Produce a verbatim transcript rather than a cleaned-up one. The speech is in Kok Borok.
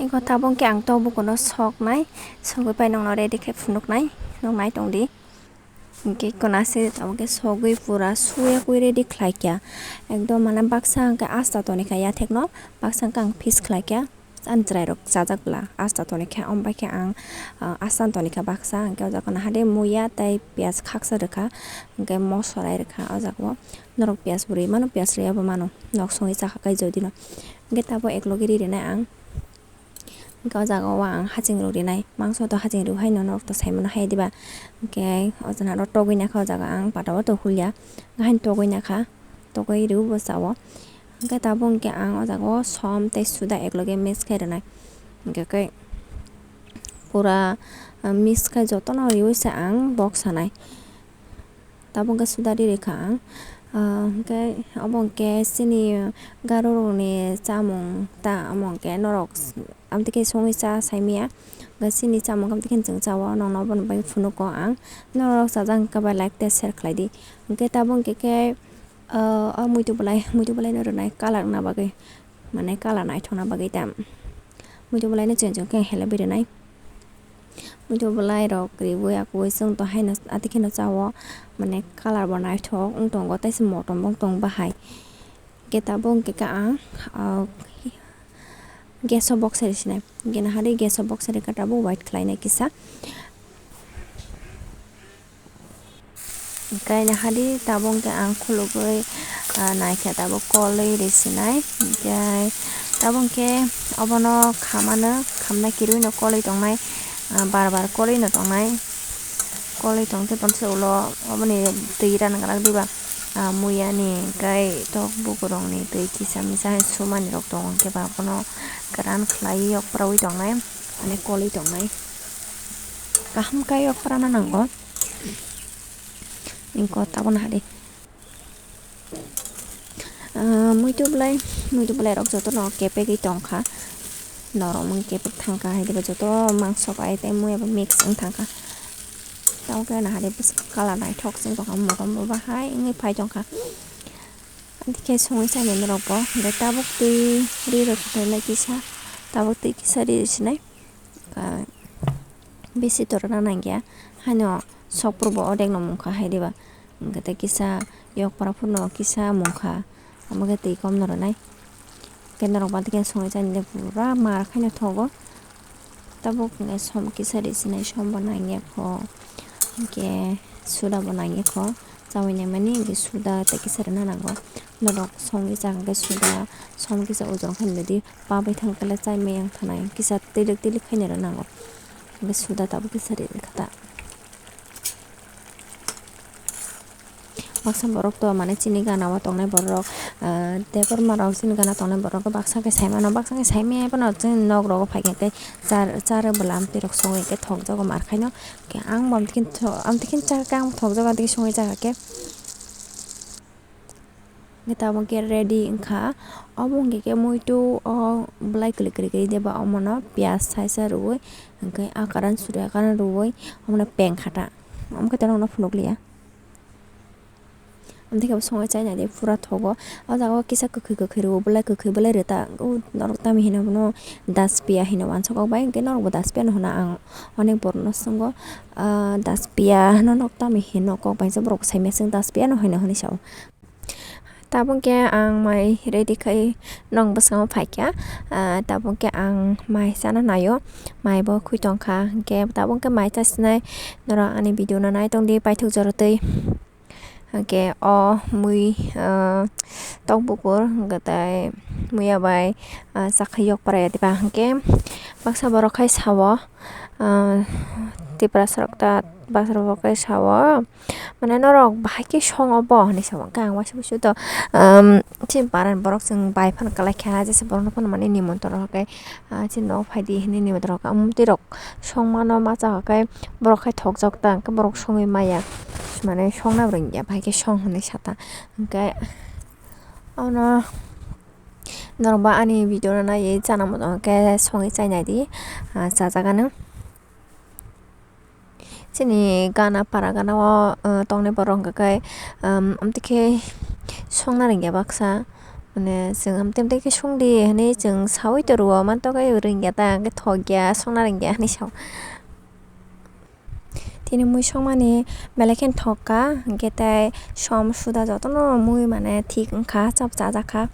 Tabuk khe ang tok bukuno soknai, sogwi pai nokno ready khe phunuknai, nok nai tongdi. Hwnkhe kwna se tabuk khe sogwi pura suya kwi ready khlaikha. Ekdom mane baksa hwnkhe asta tonikha yathekno, baksa hwnkhe ang piece khlaikha. Ani chwrairok chajak bwla asta tonikha, omo bai khe ang, ah, asta tonikha baksa, hwnkhe o jaga nahade muya tei piyaj khaksa rwkha, hwnkhe moso rai rwkha o jaga o. Norok piyaj bo rwi mano, piyaj rwya bo mano, nok songwi chakha kai jodi no. Hwnkhe tabuk eklogi ri rwnai ang. Hwnkhe o jaga o ang haching rok rinai, mangso to haching rw haino norok to sai mano hai diba. Hwnkhe o jaga ro togwi nakha, o jaga ang pata o to hulia, haino togwi nakha, togwi rw bo cha o. Hwnkhe tabuk hwnkhe ang o jaga o som tei suda ekloge mix khai rwnai. Hwnkhe khe pura, ah, mix khai jotono riui se ang bok sanai. Tabuk hwnkhe suda ri rikha ang. Ah, hwnkhe obo hwnkhe chini garo rokni chamung ta, omo hwnkhe norok amtwi khe songwi cha saimaya. Hwnkhe chini chamung amtwi khe chwng cha o, nokno oboni bagwi phunugo ang. Norok chajak hwnkhe bai like tei share khlai di. Hwnkhe tabuk hwnkhe khe, ah, o muitu bwlai, muitu bwlaino rwnai colour wngna bagwi, mane colour naithokna bagwi ta muitu bwlaino chwng chwng khe helebwi rwnai. Muitu bwlairok riui akui chwng to haino atwi kheno cha o, mane colour bo naithok wng tongo, tei se motom bo wng tong bahai. Hwnkhe tabuk hwnkhe khe ang, ah, gas o boksa ri sinai. Hwnkhe nahadi gas o boksa ri khe tabuk white khlainai kisa. Hwnkhe nahadi tabuk hwnkhe ang khulugwi, ah, naikha tabuk kolwi ri sinai. Hwnkhe tabuk hwnkhe obono khamano, khamnai kirui no kolwi tongnai, ah, bar bar kolwi no tongnai. Kolwi tongkhe tonse ulo oboni twi rangarak diba, ah, muyani hwnkhe tok bukurokni twi kisa misa hai sumani rok tongo, hwnkhe ba bono kwran khlaiwi yokpra wi tongnai, mane kolwi tongnai. Kaham khe yokprana nango. Ingko tabuk nahadi. Ah, muitu bwlai, muitu bwlairok jotono kepegwi tongkha. Norok mung kepek thangkha, hai diba joto mangso bai tei muya bo mix wng thangkha. Tabuk khe nahadi bwswk colour naithok se wng tongkha, motom bo bahai wngwi phai tongkha. Hwnkhe songwi chani norokbo, hwnkhe tabuk twi ri rwkha kisa, tabuk twi kisa ri sinai. Bisi torna nangya, haino sokphuru bo odekno mungkha hai diba. Hwnkhe tei kisa yokpra phuru no kisa mungkha, omo khe twi kom no rwnai. Hwnkhe norok bathikhe songwi chani le pura mar khaino thogo. Tabuk hwnkhe som kisa ri sinai, som bo nangya kho, hwnkhe suda bo nangya kho. Chaui naimani hwnkhe suda tei kisa rwna nango. Norok songwi chakha khe suda som kisa ojon khainwi di, pa bai thangkhe le chai maya wng thanai, kisa tilik tilik khainwi rwna nango. Hwnkhe suda tabuk kisa ri kha ta. Baksa borok to mane chini gana o tongnai borok, ah, Debbarma rok chini gana tongnai borok baksa khe sai mano, baksa khe sai maya phano chini nok rogo phai khe tei char, char bwla amtwi rok songwi khe thokjago mar khaino. Khe ang bo amtwi khe tho-, amtwi khe char khe ang thokjago, amtwi khe songwi chakha khe. Hwnkhe tabuk khe ready wngkha. Obo hwnkhe khe muitu o bwlai kwlwi kwrwi kwrwi de ba omono piyaj saisa rwui, hwnkhe a karan suri a karan rwui omono peng kha ta. Omo khe to nokno phunukliya. Amtwi khe bo songwi chainani pura thogo. O jaga o kisa kwkhwi kwkhwi rwo, bwlai kwkhwi bwlai rwta. O norok tamo hino bono daspia hino uansukha bai, hwnkhe norokbo daspia no hwna ang onek borokno swngo. Ah, daspia no nok tamo hino kok bai je borok sai maya chwng daspia no hino hinwi sa o. Tabuk khe ang mai ready khai nok bwskango phaikha. Ah, tabuk khe ang mai chana naio, mai bo khwi tongkha. Hwnkhe tabuk khe mai chasinai norok ani video no nai tongdi paithak jora twi. Hwnkhe o mui, ah, tok bukur hwnkhe tai muya bai, ah, chakhai yok para ya diba hwnkhe baksa borok khai sao, ah, Tiprasa rok ta baksa borok khai sao. Mane norok bahai khe song obo hinwi sa mangkha ang waisa waisa to, um, chini paran borok chwng bai phano kwlai kha jesa borok no phano mane nimantron rw khe, ah, chini nok phai di hinwi nimantron rw kha. Amtwi rok song mano ma cha kha khe borok khai thokjak ta hwnkhe borok songwi maya mane song na rwngya bahai khe song hinwi sa ta hwnkhe ono norok ba ani video no naiwi chana muchung khe songwi chai nai di, ah, chajak ano. Chini gana para gana o, uh, tongnai borok hwnkha khe, um, amtwi khe songna rwngya baksa, Mane chwng amtwi amtwi khe songdi hwnwi chwng saui toro, mantok ai rwngya ta, hwnkhe thokya, songna rwngya hwnwi sao. Tini mui songmani belai kheno thokka, hwnkhe tei som suda jotono mui mane thik wngkha, chap chajakha.